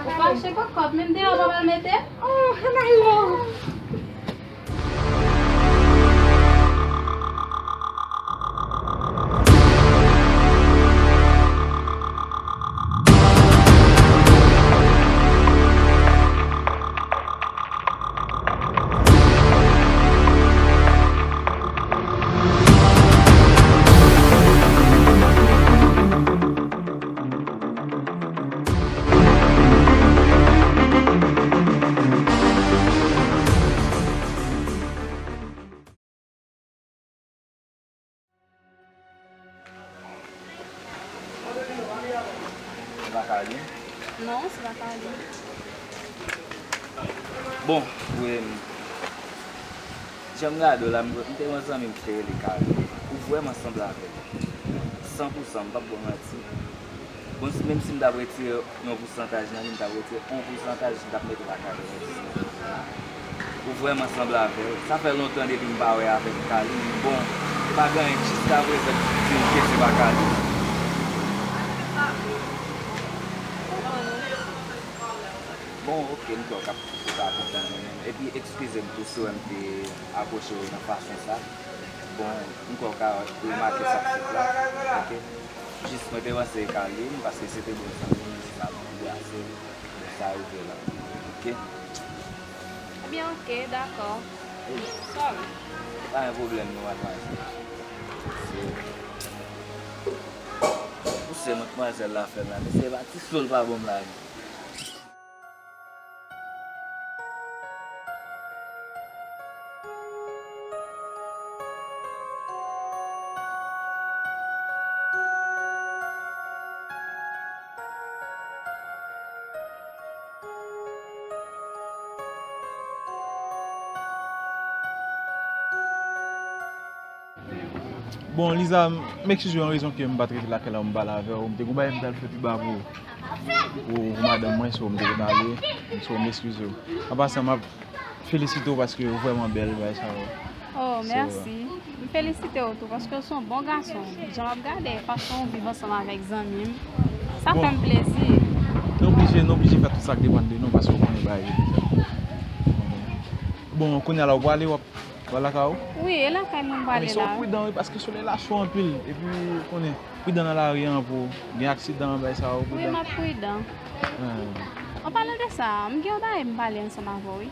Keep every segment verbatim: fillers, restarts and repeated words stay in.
Ou fache kòkòt, menm deyò pa pral mete? Oh, ann ale. Se pa Carline? Non, se pa Carline. Bon, wi, jan m gade w la, m, m te gen yon zanmi m ki te rele Carline. Ou vrèman sanble avè l. San pou san, m p ap ba w manti. Bon, si, menm si m t ap retire yon pousantaj nan li, m t ap retire yon pousantaj, m t ap mete l a katrevendiznèf. Ou vrèman sanble avè l. Sa fè lontan depi m pa wè avèk Carline. Bon, pa gen anyen jiskaprezan ki di m ke se pa Carline. Bon, oke, m kwè w ka, w ka konprann mwen menm. Epi, eskize m tou si w wè m te apwoche w nan fason sa. Bon, m kwè w ka remake sa k fèt la. Oke? Jis mwen te panse Carline, paske se te bon zanmi m, sa m anbrase l, bon, sa rive la. Oke? Ebyen, oke, dakò. Wi. Sorry. Pa gen pwoblèm non, madmwazèl. Se, pou se madmwazèl la fè m la, men se pa ti so l pa ban m la, non. Bon, Liza, m eskize w an rezon ke m pa t rete lakay la pou m pale avè w. M te gen yon bagay m t al fè pi ba pou, pou, pou madanm mwen, so m te konn ale. So, m eskize w. An pasan, m ap felisite w paske w vrèman bèl, bagay sa yo. Oh, mèsi. M felisite w tou paske w se yon bon gason. Jan m ap gade fason w viv ansanm avèk zanmi m, sa fè m plezi. Nou oblije, nou oblije fè tout sa k depann de nou paske w konnen bagay yo deja. Bon, kounye a la, w prale, w ap Ou al lakay ou? Wi, e lakay mwen m prale la. Anben, sè w pridan wi, paske solèy la cho anpil. Epi, ou konnen, pridan nan lari an pou gen aksidan, bagay sa yo, pridan. Wi, m ap pridan. An palan de sa, m gen yon bagay m pale ansanm avè w, wi.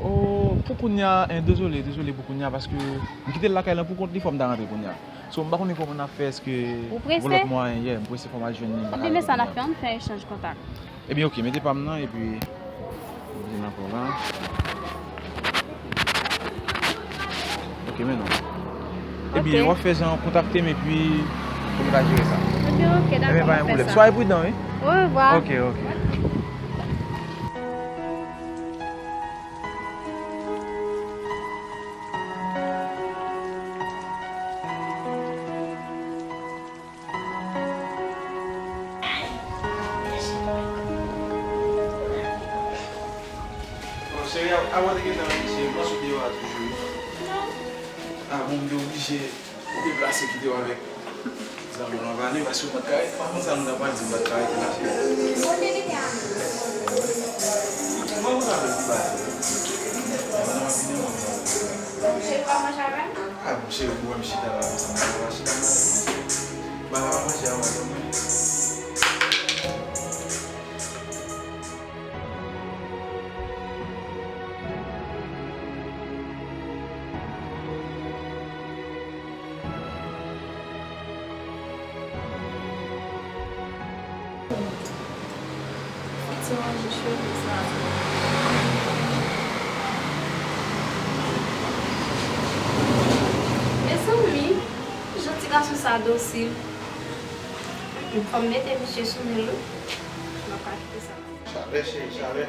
Oh, pou kounye a, en, dezole, dezole pou kounye a, paske m kite l lakay lan pou kont li, fò m ta rantre kounye a. So, m pa konnen kòman n ap fè, èske gen lòt mwayen, yeah, m prese, fò m al jwenn li, m pa ka rete kounye a. Ebyen, men sa n ap fè, ann fè echanj kontak. Ebyen, oke, mete pa m nan, epi, mete nan kò la. Oke, men non. Ebyen, w ap fè jan kontakte m, epi, pou nou ka jere sa. Ebyen, oke, dakò, m ap fè sa. Ebyen, pa gen pwoblèm. Swa pridan, wi. Orevwa. Oke, oke. Bon, cheri, a, a w te gentan ranje, m panse w deyò a toujou. Non. A, bon, m te oblije deplase kite w avèk zanmi w lan vale, paske w pa t ka rete, pa konn sa moun nan pral di, m pa t ka rete la, cheri. Mwen konn avèk li pale. Pandan m ap vini, mwen konn avèk li. Cheri, w ap manje avè m? A, bon, cheri, pou wè m chita la, konsa, m pa chita la. Ba la manje a, madanm mwen. Fiti ranje cheve sa. Mezanmi, jan ti gason sa dosil. Fò m mete misye sou men l, wi. M ap ka kite sa. Chalè, cheri, chalè.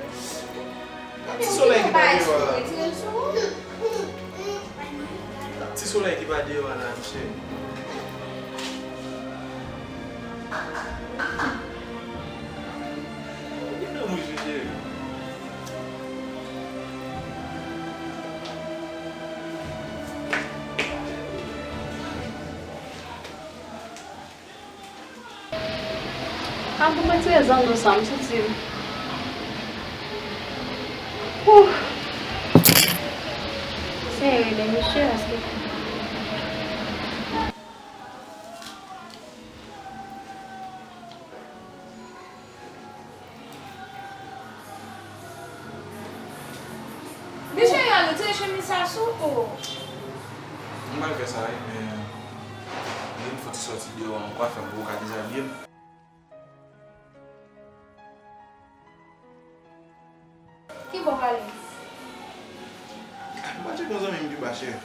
Gad ti solèy ki pa deyò a la. Gad ti solèy ki pa deyò a la, mesye. Ou gen nan wouj wi, cheri. An pou mwen tire zanno sa, m santi l Ouh! Seyè, rele misye paske Mesye, al retire chemiz sa sou ou. M pral fè sa wi, men m vin fon ti sòti deyò ankò, fè m pou w ka dezabiye m. Ki bò w prale? M pral tcheke yon zanmi m Kiba, cheri.